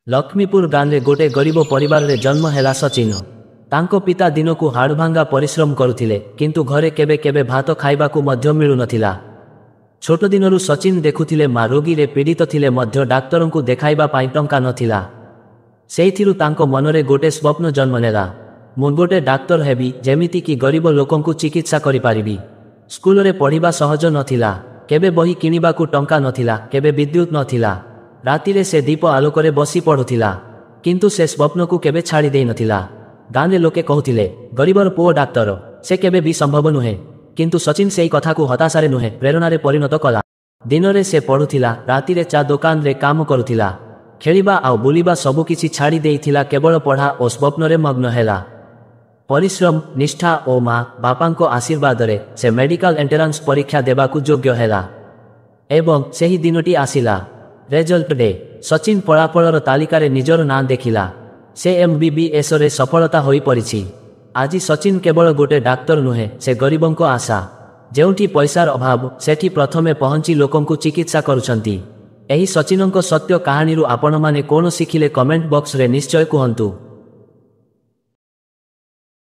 ଲକ୍ଷ୍ମୀପୁର ଗାଁରେ ଗୋଟେ ଗରିବ ପରିବାରରେ ଜନ୍ମ ହେଲା ସଚିନ। ତାଙ୍କ ପିତା ଦିନକୁ ହାଡ଼ଭାଙ୍ଗା ପରିଶ୍ରମ କରୁଥିଲେ, କିନ୍ତୁ ଘରେ କେବେ କେବେ ଭାତ ଖାଇବାକୁ ମଧ୍ୟ ମିଳୁନଥିଲା। ଛୋଟ ଦିନରୁ ସଚିନ ଦେଖୁଥିଲେ ମା ରୋଗୀରେ ପୀଡ଼ିତ ଥିଲେ ମଧ୍ୟ ଡାକ୍ତରଙ୍କୁ ଦେଖାଇବା ପାଇଁ ଟଙ୍କା ନଥିଲା। ସେଇଥିରୁ ତାଙ୍କ ମନରେ ଗୋଟେ ସ୍ୱପ୍ନ ଜନ୍ମ ନେଲା, ମୁଁ ଗୋଟେ ଡାକ୍ତର ହେବି, ଯେମିତିକି ଗରିବ ଲୋକଙ୍କୁ ଚିକିତ୍ସା କରିପାରିବି। ସ୍କୁଲରେ ପଢ଼ିବା ସହଜ ନଥିଲା। କେବେ ବହି କିଣିବାକୁ ଟଙ୍କା ନଥିଲା, କେବେ ବିଦ୍ୟୁତ ନଥିଲା। ରାତିରେ ସେ ଦୀପ ଆଲୋକରେ ବସି ପଢ଼ୁଥିଲା, କିନ୍ତୁ ସେ ସ୍ୱପ୍ନକୁ କେବେ ଛାଡ଼ି ଦେଇନଥିଲା। ଗାଁରେ ଲୋକେ କହୁଥିଲେ, ଗରିବର ପୁଅ ଡାକ୍ତର, ସେ କେବେ ବି ସମ୍ଭବ ନୁହେଁ। କିନ୍ତୁ ସଚିନ ସେଇ କଥାକୁ ହତାଶାରେ ନୁହେଁ, ପ୍ରେରଣାରେ ପରିଣତ କଲା। ଦିନରେ ସେ ପଢ଼ୁଥିଲା, ରାତିରେ ଚା ଦୋକାନରେ କାମ କରୁଥିଲା। ଖେଳିବା ଆଉ ବୁଲିବା ସବୁକିଛି ଛାଡ଼ି ଦେଇଥିଲା, କେବଳ ପଢ଼ା ଓ ସ୍ୱପ୍ନରେ ମଗ୍ନ ହେଲା। ପରିଶ୍ରମ, ନିଷ୍ଠା ଓ ମା ବାପାଙ୍କ ଆଶୀର୍ବାଦରେ ସେ ମେଡିକାଲ ଏଣ୍ଟ୍ରାନ୍ସ ପରୀକ୍ଷା ଦେବାକୁ ଯୋଗ୍ୟ ହେଲା। ଏବଂ ସେହି ଦିନଟି ଆସିଲା, ରେଜଲ୍ଟ ଡେ। ସଚିନ ଫଳାଫଳର ତାଲିକାରେ ନିଜର ନାଁ ଦେଖିଲା। ସେ ଏମବିବିଏସରେ ସଫଳତା ହୋଇପାରିଛି। ଆଜି ସଚିନ କେବଳ ଗୋଟେ ଡାକ୍ତର ନୁହେଁ, ସେ ଗରିବଙ୍କ ଆଶା। ଯେଉଁଠି ପଇସାର ଅଭାବ, ସେଠି ପ୍ରଥମେ ପହଞ୍ଚି ଲୋକଙ୍କୁ ଚିକିତ୍ସା କରୁଛନ୍ତି। ଏହି ସଚିନଙ୍କ ସତ୍ୟ କାହାଣୀରୁ ଆପଣମାନେ କ'ଣ ଶିଖିଲେ, କମେଣ୍ଟ ବକ୍ସରେ ନିଶ୍ଚୟ କୁହନ୍ତୁ।